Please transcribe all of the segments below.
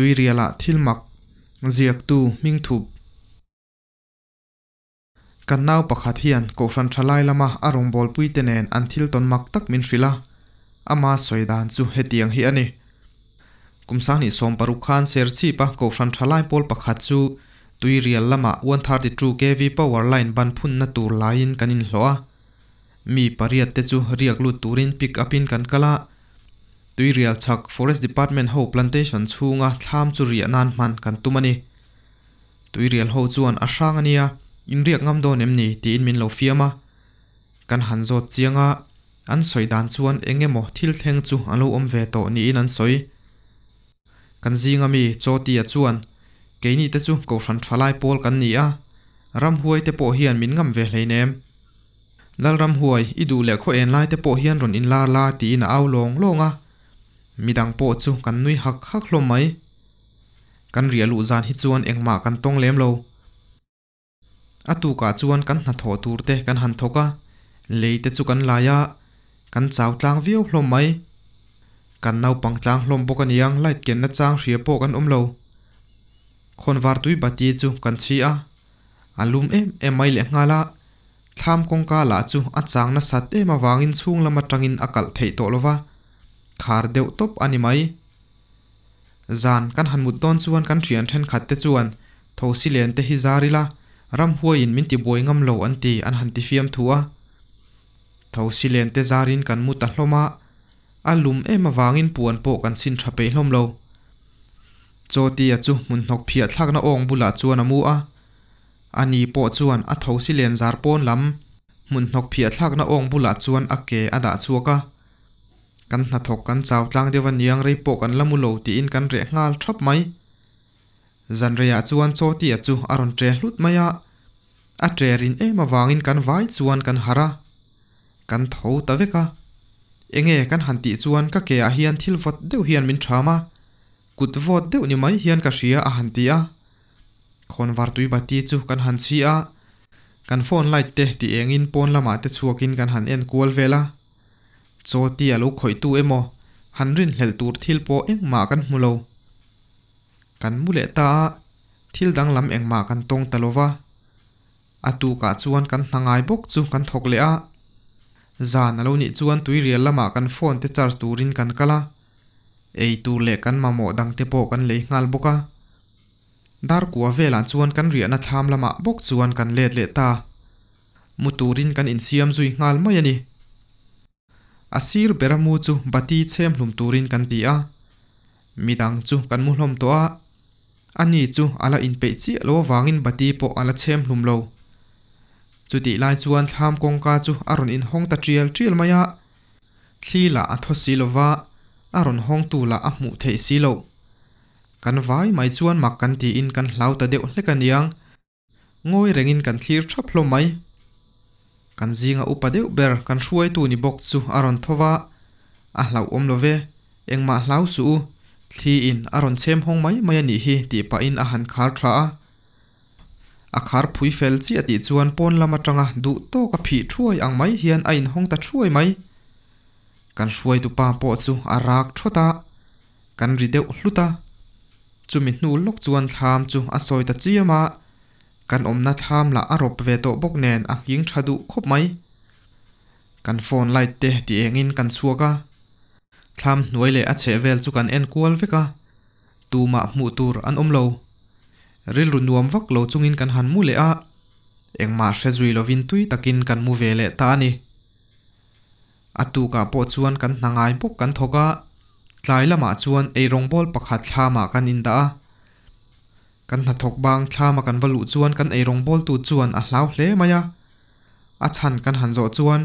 Tuirialah thil mak ziaktu hming thup. Kan nau pakhat hian Kohhran thalai lama a rawngbawlpuite nen an thil tawn mak tak min hrilh a, ama sawi dan chu hetiang hi a ni. Kum 2016 khan Serchhipa Kohhran thalai pawl pakhat chu Tuirial lama 132 kv power line ban phunna tur laiin kan inhlawh a. Mi pariat te chu riak lut turin pick up in kan kal a. Tuirial chhak Forest Department ho plantation chhunga thlam chu riah nan hman kan tum a ni. Tuirial ho chuan a hrang a nia, in riak ngam dawn em ni? tiin min lo fiam a. Kan han zawt chiang a, an sawi dan chuan eng emaw thil thleng chu a lo awm ve tawh niin an sawi. Kan zinga mi Chawtia chuan, Keini te chu Kohhran thalai pawl kan ni a, ramhuai te pawh hian min ngam ve hleinem. Lalramhuai, i duh leh khaw en lai te pawh hian rawn inlar la tiin a au lawng lawng a. Midang pawh chu kan nui hak hak hlawm mai. Kan riah luh zan hi chuan engmah kan tawng lem lo. A tukah chuan kan hnathawh tur te kan han thawk a, lei te chu kan lai a, kan chau tlang viau hlawm mai. Kan naupang tlang hlawm bawk aniang light kenna chang hria pawh kan awm lo. Khawnvar tui bati chu kan chhi a, a lum em em mai leh nghal a, thlam kawngka lah chu a chang nasat em avangin chhung lam atangin a kalh theih tawh lova, khar deuh tawp a ni mai. Zan kan han mut dawn chuan kan thian thenkhat te chuan thosi len te hi zar ila, ramhuaiin min ti buai ngam lo an ti an han ti fiam thu a. Thosi len te zarin kan mu ta hlawm a, a lum em avangin puan pawh kan chhin tha peih hlawm lo. Chawtia chu hmun hnawk phiah thlakna awng bulah chuan a mu a, ani pawh chuan a thosi len zar pawn lam hmun hnawk phiah thlakna awng bulah chuan a ke a dah chhuak a. Kan hnathawk kan chau tlang deuh a niang rei pawh kan la mu lo tiin kan reh nghal thap mai. Zanreiah chuan Chawtia chu a rawn tre hlut mai a, a tre rin em avangin kan vai chuan kan harh a, kan tho ta vek a. Enge kan han tih chuan ka ke ah hian thil vawt deuh hian min tham a, kut vawt deuh ni mai hian ka hria a han ti a. Khawnvar tui bati chu kan han chhi a, kan phone light te ti engin pawn lamah te chhuakin kan han en kual vel a. Chaw ti a lo khawih tu emaw, han rinhlelh tur thil pawh engmah kan hmu lo. Kan mu leh ta a, thil danglam engmah kan tawng ta lo va. A tukah chuan kan hna ngai bawk chu kan thawk leh a. Zan a lo nih chuan tuirial lamah kan phone te charge turin kan kal a, ei tur leh kan mamawh dangte pawh kan lei nghal bawk a. Dar kua velah chuan kan riahna thlam lamah bawk chuan kan let leh ta. Mu turin kan insiam zui nghal mai a ni. A sir bera mu chu bati chhem hlum turin kan ti a, midang chu kan mu hlawm tawh a, ani chu a la inpeih chiah lo avangin bati pawh a la chhem hlum lo. Chutih lai chuan thlam kawngka chu a rawn inhawng ta tial tial mai a, thli lah a thaw si lova, a rawn hawngtu lah a hmuh theih si loh. Kan vai mai chuan mak kan tiin kan hlau ta deuh hlek aniang. Ngawi rengin kan thlir thap hlawm mai. Kan zinga upa deuh ber kan hruaitu ni bawk chu a rawn tho va, A hlauhawm lo ve, engmah hlau suh u, thli in a rawn chhem hawng mai mai a nih hi tih pahin a han khar tha a. A khar phui fel chiah tih chuan pawn lam atanga duh tawk a phih thuai ang mai hian a inhawng ta thuai mai. Kan hruaitu pa pawh chu a rak thawt a, kan ri deuh hlut a. Chumi hnu lawk chuan thlam chu a sawi ta chiam a, kan awmna thlam lah a rawp ve tawh bawk nen a nghing tha duh khawp mai. Kan phone light te ti engin kan chhuak a, thlam hnuai leh a chheh vel chu kan en kual vek a, tumah hmuh tur an awm lo. Rilru nuam vak lo chungin kan han mu leh a, engmah hre zui lovin tui takin kan mu ve leh ta a ni. A tukah pawh chuan kan hna ngai bawk kan thawk a, tlai lamah chuan eirawngbawl pakhat thlamah kan indah a. Kan hnathawk bang thlama kan va luh chuan kan eirawngbawltu chuan a hlau hle mai a. A chhan kan han zawh chuan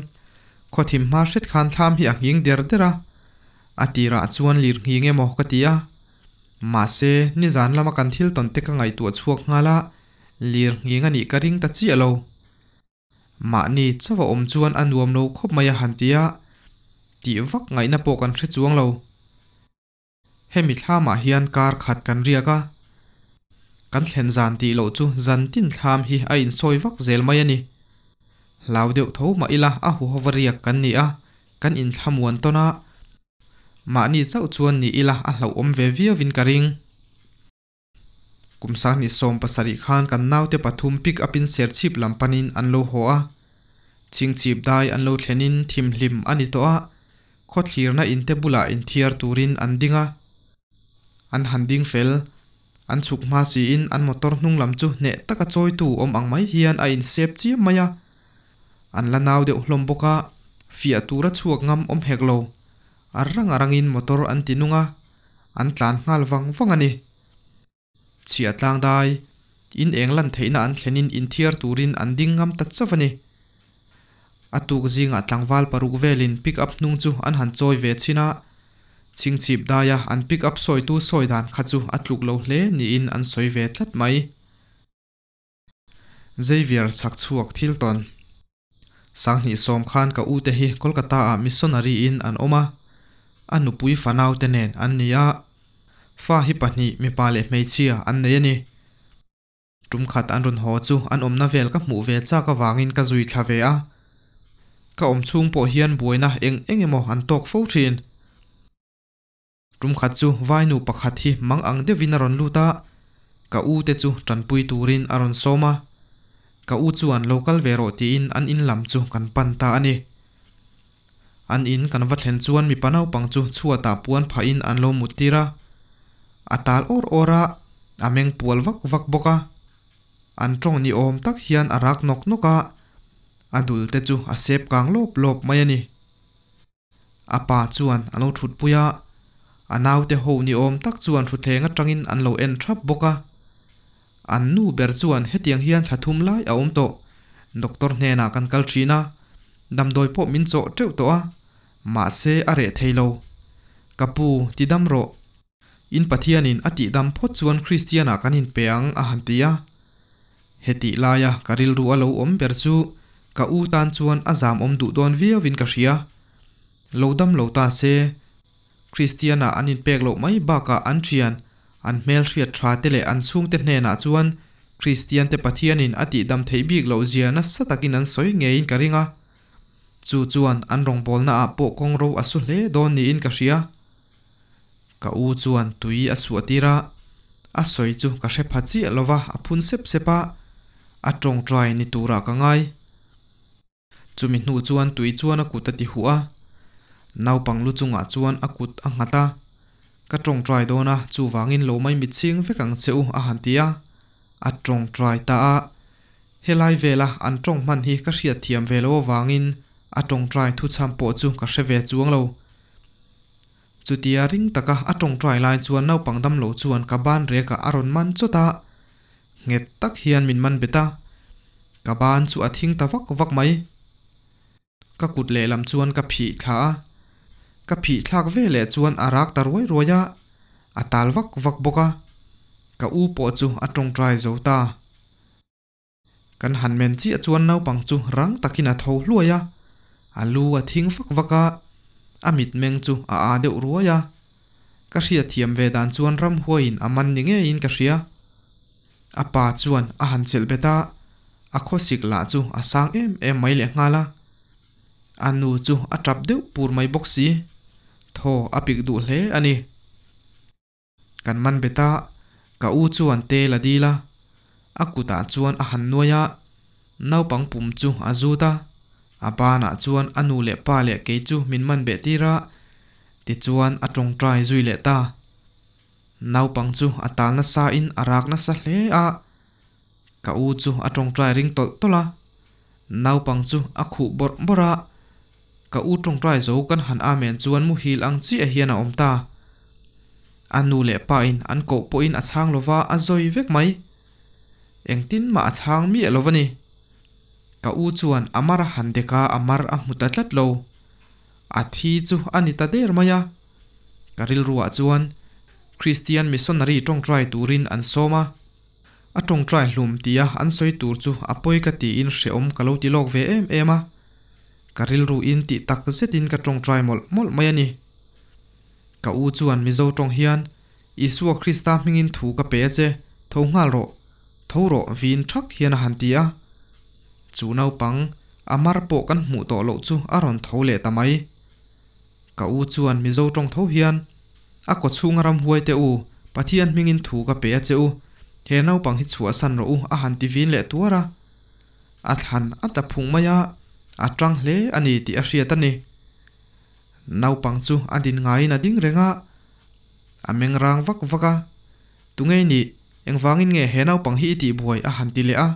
khawthim hma hret khan thlam hi a nghing der der a, a tirah chuan lir nghing emaw ka ti a. Mahse, nizan lama kan thil tawn te ka ngaihtuah chhuak nghal a, lir nghing a nih ka ring ta chiah lo. Mahni chauh a awm chuan a nuam lo khawp mai a han ti a, tih vak ngaihna pawh kan hre chuang lo. Hemi thlamah hian kar khat kan riak a, kan thlen zan tih loh chu zan tin thlam hi a insawi vak zel mai a ni. Hlau deuh tho mah ila a huhova riak kan ni a, kan inthlamuan tawn a, mahni chauh chuan ni ila a hlauhawm ve viauin ka ring. Kum 2017 khan kan naute pathum pick up in Serchhip lam panin an lo haw a. Chhingchhip dai an lo thlenin thimhlim a ni tawh a, khawthlirna in te bulah inthiar turin an ding a. An han ding fel. An chhuk hma siin an motor hnung lam chu hneh taka chawitu awm ang mai hian a insep chiam mai a. An la nau deuh hlawm bawk a, fiah tura chhuak ngam awm hek lo. A rang a rangin motor an ti nung a, an tlan nghal vang vang a ni. Chhiah tlang dai, in eng lan theihna an thlenin inthiar turin an ding ngam ta chauh a ni. A tuk zingah tlangval paruk velin pick up hnung chu an han chawi ve chhin a, chhingchhip daia an pick up sawitu sawi dan kha chu a tluk lo hle niin an sawi ve tlat mai. Xavier chhak chhuak thil tawn. 2010 khan ka ute hi Kolkata ah missionary in an awm a, a nupui fanau te nen an ni a, fa hi pahnih mipa leh hmeichhia an nei a ni. Tum khat an rawn haw chu an awmna vel ka hmuh ve chak avangin ka zui thla ve a, ka awm chhung pawh hian buaina eng eng emaw an tawk fo thin. Tum khat chu vainu pakhat hi mang ang deuhin a rawn lut a, ka u te chu tanpui turin a rawn sawm a. Ka u chuan lo kal ve rawh tiin an in lam chu kan pan ta a ni. An in kan va thlen chuan mipa naupang chu chhuatah puan phahin an lo mut tir a. A tal awr awr a, a meng pual vak vak bawk a. An tawng ni awm tak hian a rak nawk nawk a, a dul te chu a sep kang lawp lawp mai a ni. A pa chuan a lo thutpui a, a naute ho ni awm tak chuan thutthleng atangin an lo en thap bawk a. An nu ber chuan hetiang hian thla thum lai a awm tawh, doctor hnenah kan kal thin a, damdawi pawh min chawh teuh tawh a, mahse a reh thei lo. Ka pu, ti dam rawh. In Pathianin a tihdam phawt chuan Kristianah kan inpe ang a han ti a. Hetih laia ka rilru a lo awm ber chu ka u tan chuan a zam awm duh dawn viauin ka hria. Lo dam lo ta se, Kristianah an inpek loh mai bakah an thian, an hmelhriat tha te leh an chhungte hnenah chuan Kristiante Pathianin a tihdam theih bik loh zia nasa takin an sawi ngeiin ka ring a. Chu chuan an rawngbawlnaah pawh kawngro a su hle dawn niin ka hria. Ka u chuan tui a suah tir a, a sawi chu ka hre pha chiah lo va, a phun sep sep a, a tawngtai ni turah ka ngai. Chumi hnu chuan tui chuan a kut a ti huh a, naupang lu chungah chuan a kut a nghat a, Ka tawngtai dawn a, chuvangin lo mai mitchhing vek ang che u a han ti a, a tawngtai ta a. Helai vela an tawng hman hi ka hriatthiam ve lo avangin a tawngtai thuchham pawh chu ka hre ve chuang lo. Chutia ring taka a tawngtai lai chuan naupang damlo chuan ka ban rekah a rawn man chawt a, nghet tak hian min man bet a, ka ban chu a thing ta vak vak mai. Ka kut lehlam chuan ka phih thla a, ka phih thlak veleh chuan a rak ta ruai ruai a, a tal vak vak bawk a, ka u pawh chu a tawngtai zo ta. Kan han men chiah chuan naupang chu rang takin a tho hluai a, a lu a thing vak vak a, a mitmeng chu a aa deuh ruai a. Ka hriatthiam ve dan chuan ramhuaiin a man ni ngeiin ka hria. A pa chuan a han chelh bet a, a khawsik lah chu a sang em em mai lehnghal a. A nu chu a tap deuh pur mai bawk si, thaw a pik duh hle a ni. Kan man bet a, ka u chuan tel a dil a, a kutah chuan a han nuai a, naupang pum chu a zut a, a banah chuan a nu leh pa leh kei chu min man beh tir a, tichuan a tawngtai zui leh ta. Naupang chu a tal nasa in a rak nasa hle a, ka u chu a tawngtai ring tawlh tawlh a, naupang chu a khuh bawrh bawrh a, Ka u tawngtai zo kan han amen chuan muhil ang chiah hian a awm ta. A nu leh pa in an koh pawhin a chhang lova a zawi vek mai. Engtin mah a chhang miah lo a ni. Ka u chuan a mar a han dek a, a mar a hmu ta tlat lo. A thi chu a ni ta der mai a. Ka rilruah chuan Kristian missionary tawngtai turin an sawm a. A tawngtai hlum tia an sawi tur chu a pawi ka tiin hrehawm ka lo ti lawk ve em em a. Ka rilru in tih tak zetin ka tawngtai mawlh mawlh mai a ni. Ka u chuan Mizo tawng hian, Isua Krista hmingin thu ka pe a che, tho nghal rawh, tho rawh vin thak hian a han ti a. Chu naupang, a mar pawh kan hmuh tawh loh chu a rawn tho leh ta mai. Ka u chuan Mizo tawng tho hian, A kawchhunga ramhuai te u, Pathian hmingin thu ka pe a che u, He naupang hi chhuahsan rawh u a han ti vin leh tuar a. A thlan a ta phung mai a, a tang hle a ni tih a hriat a ni. Naupang chu a din ngaiin a ding reng a, a meng rang vak vak a. Tunge i nih? Engvangin nge he naupang hi i tihbuai? a han ti leh a.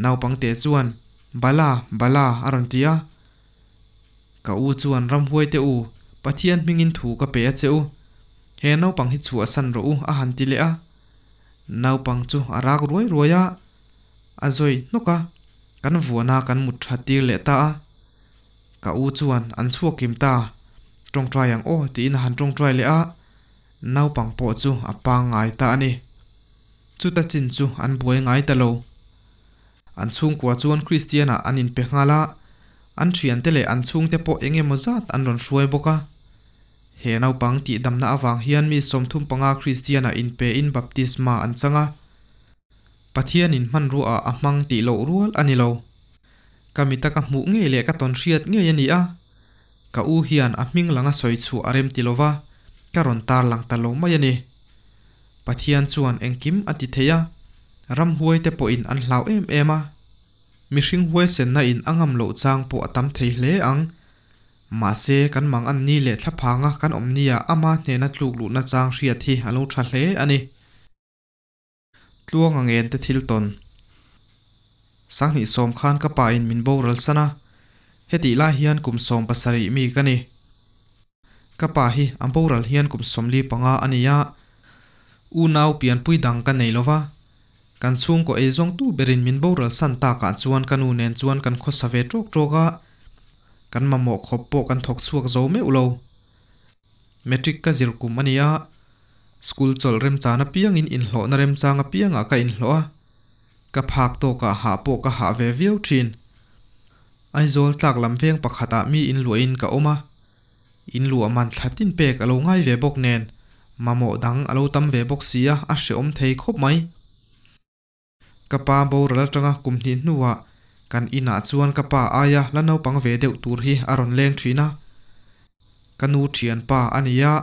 Naupang te chuan, Bala, Bala a rawn ti a. Ka u chuan ramhuai te u, Pathian hmingin thu ka pe a che u. He naupang hi chhuahsan rawh u a han ti leh a. Naupang chu a rak ruai ruai a, a zawi hnawk a, kan vuana kan mut that tir leh ta a. Ka u chuan an chhuak kim ta, tawngtai ang aw tiin a han tawngtai leh a, naupang pawh chu a pangngai ta a ni. Chuta chin chu an buai ngai ta lo. An chhungkua chuan Kristianah an inpe nghal a, an thiante leh an chhungte pawh eng emaw zat an rawn hruai bawk a. He naupang tihdamna avang hian mi 35 Kristianah inpein baptisma an chang a. Pathianin hmanruaah a hmang tih loh rual a ni lo. Ka mita ka hmuh ngei leh ka tawn hriat ngei a ni a. Ka u hian a hming langa sawi chhuah a rem ti lo va, ka rawn tar lang ta lo mai a ni. Pathian chuan engkim a ti thei a, ramhuai te pawhin an hlau em em a. Mihring huaisenna in a ngam loh chang pawh a tam thei hle ang. Mahse, kan mang an ni leh thlaphanga kan awm nia ama hnena tluk luhna chang hriat hi a lo tha hle a ni. Tluanga ngen te thil tawn. Sanghnih sawm khan ka pa in min boral san a, hetih lai hian kum 17 mi ka ni. Ka pa hi a boral hian kum 45 a ni a, unau pianpui dang ka nei lova, kan chhungkaw eizawngtu berin min boral san takah chuan ka nu nen chuan kan khawsa ve tawk tawk a, kan mamawh khawp pawh kan thawk chhuak zo meuh lo. Matric ka zir kum a ni a, school chawlh remchan apiangin inhlawhna remchang apiangah ka inhlawh a, ka phak tawkah hah pawh ka hah ve viau thin. Aizawl tlak lam veng pakhatah mi inluahin ka awm a, inluah man thla tin pek a lo ngai ve bawk nen, mamawh dang a lo tam ve bawk si a, a hrehawm thei khawp mai. Ka pa boral atanga kum hnih hnuah kan inah chuan ka pa aia la naupang ve deuh tur hi a rawn leng thin a. Ka nu thianpa a ni a,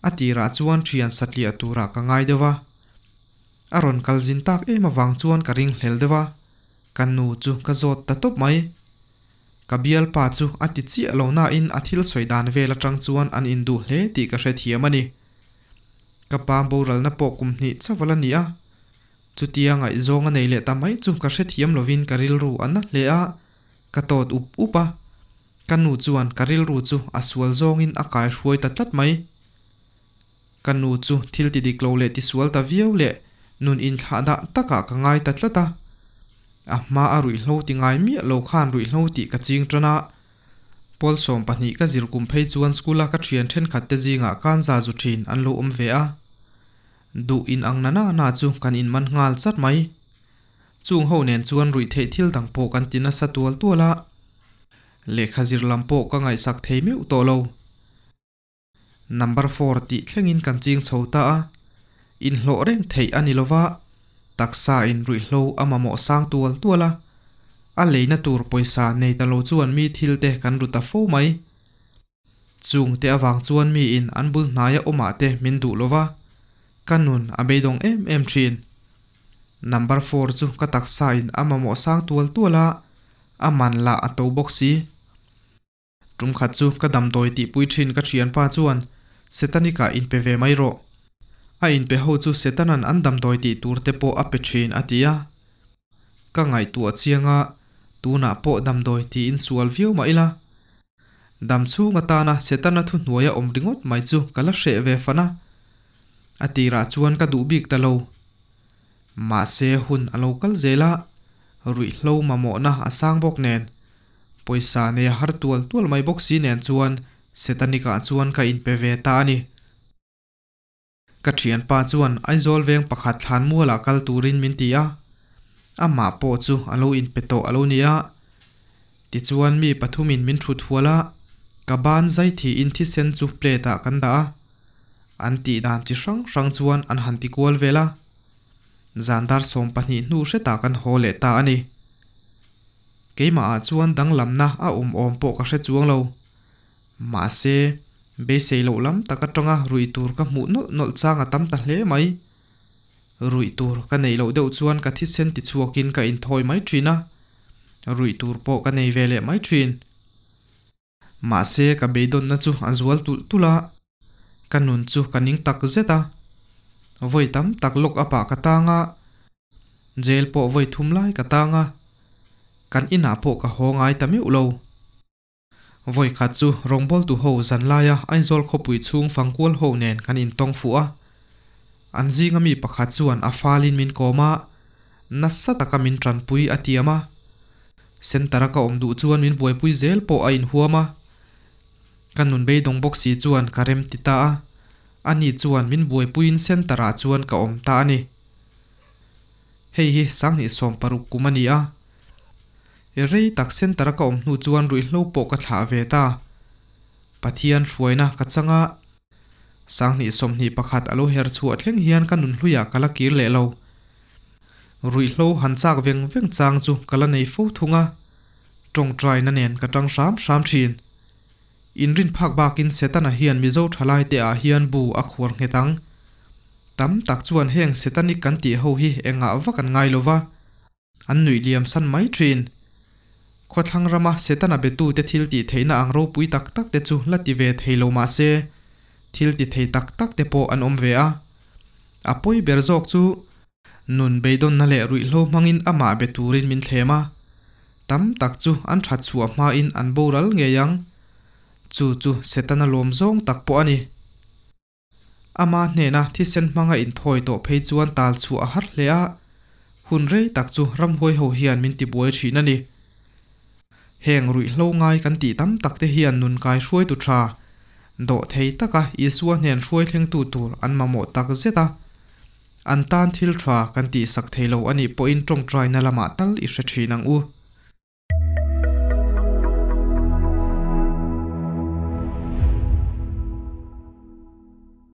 a tirah chuan thian satliah turah ka ngai deuh a. A rawn kal zin tak em avang chuan ka ringhlel deuh a, ka nu chu ka zawt ta tawp mai. Ka bialpa chu a ti chiah lo nain a thil sawi dan vel atang chuan an induh hle tih ka hrethiam a ni. Ka pa boralna pawh kum hnih chauh a la ni a. Chutia ngaihzawng a nei leh ta mai chu ka hrethiam lovin ka rilru a na hle a, ka tawt up up a. Ka nu chuan ka rilru chu a sual zawngin a kai hruai ta tlat mai. Ka nu chu thil ti dik lo leh ti sual ta viau leh nun inthlah dah takah ka ngai ta tlat a. A hma a ruihhlo ti ngai miah lo khan ruihhlo tih ka ching tan a. Pawl 12 ka zir kum phei chuan school a ka thian thenkhat te zingah kan za zu thin an lo awm ve a. Duh in ang na na na chu kan in man nghal chat mai. Chung ho nen chuan ruih theih thil dang pawh kan ti nasa tual tual a. Lehkha zir lam pawh ka ngaihsak thei meuh tawh lo. Number four tih thlengin kan ching chho ta a. Inhlawh reng theih a ni lova, taksa in ruihhlo a mamawh sang tual tual a. A leina tur pawisa nei ta lo chuan mi thil te kan ru ta fo mai. Chung te avang chuan mi in an bul hnaia awmah te min duh lova, ka nun a beidawng em em thin. Number four chu ka taksa in a mamawh sang tual tual a, a man lah a to bawk si. Tum khat chu ka damdawi tihpui thin ka thianpa chuan Setanik ah inpe ve mai rawh. A inpe ho chu Setanan an damdawi tih tur te pawh a pe thin a ti a. Ka ngaihtuah chiang a, tunah pawh damdawi tiin sual viau mah ila. Dam chhung atana Setana thuhnuaia awm ringawt mai chu ka la hreh ve fan a. A tirah chuan ka duh bik ta lo. Mahse hun a lo kal zel a, ruihhlo mamawhna a sang bawk nen, pawisa nei a har tual tual mai bawk si nen chuan Setanikah chuan ka inpe ve ta a ni. Ka thianpa chuan Aizawl veng pakhat thlan mualah kal turin min ti a, amah pawh chu a lo inpe tawh a lo ni a. Tichuan mi pathumin min thut hual a, ka ban zai thiin thisen chu plate ah kan dah a. An tih dan chi hrang hrang chuan an han ti kual vel a. Zan dar 12 hnu hretah kan haw leh ta a ni. Keimahah chuan danglamna a awm awm pawh ka hre chuang lo. Mahse, beisei loh lam tak atanga rui tur ka hmuh nawlh nawlh chang a tam ta hle mai. Ruih tur ka neih loh deuh chuan ka thisen tichhuakin ka inthawi mai thin a, ruih tur pawh ka nei ve leh mai thin. Mahse ka beidawnna chu a zual tulh tulh a, ka nun chu ka ning tak zet a. Vawi tam tak lock up ah ka tang a, jail pawh vawi thum lai ka tang a, kan inah pawh ka haw ngai ta meuh lo. Vawi khat chu rawngbawltu ho zan laia Aizawl khawpui chhung fangkual ho nen kan intawng fuh a. An zinga mi pakhat chuan a falin min kawm a, nasa taka min tanpui a tiam a. Centre-a ka awm duh chuan min buaipui zel pawh a inhuam a. Ka nun beidawng bawk si chuan ka rem ti ta a, ani chuan min buaipuiin Centre-ah chuan ka awm ta a ni. Hei hi 2016 kum a ni a. Rei tak Centre-a ka awm hnu chuan ruihhlo pawh ka thlah ve ta. Pathian hruaina ka chang a. 2021 a lo her chhuah thleng hian ka nun hluiah ka la kir leh lo. Ruihhlo han chak veng veng chang chu ka la nei fo thung a. Tawngtaina nen ka tang hram hram thin. Inrin phak bakin Setana hian Mizo thalaite ah hian bu a khuar nghet ang. Tam tak chuan heng Setanic kan tih ho hi engah vak an ngai lova, an nuih liam san mai thin. Khawthlang rama Setana betute thil tih theihna ang ropui tak tak te chu la ti ve thei lo mah se, thil ti thei tak tak te pawh an awm ve a. A pawi ber zawk chu nun beidawnna leh ruihhlo hmangin amah be turin min thlem a. Tam tak chu an that chhuah hmain an boral ngei ang. Chu chu Setana lawm zawng tak pawh a ni. Ama hnena thisen hmanga inthawi tawh phei chuan tal chhuah a har hle a, hun rei tak chu ramhuai ho hian min tibuai thin a ni. Heng ruihhlo ngai kan tih tam tak te hian nun kai hruaitu tha, dawh thei taka Isua hnen hruai thlengtu tur an mamawh tak zet a. An tan thil tha kan tihsak thei lo a nih pawhin tawngtaina lamah tal i hre thin ang u.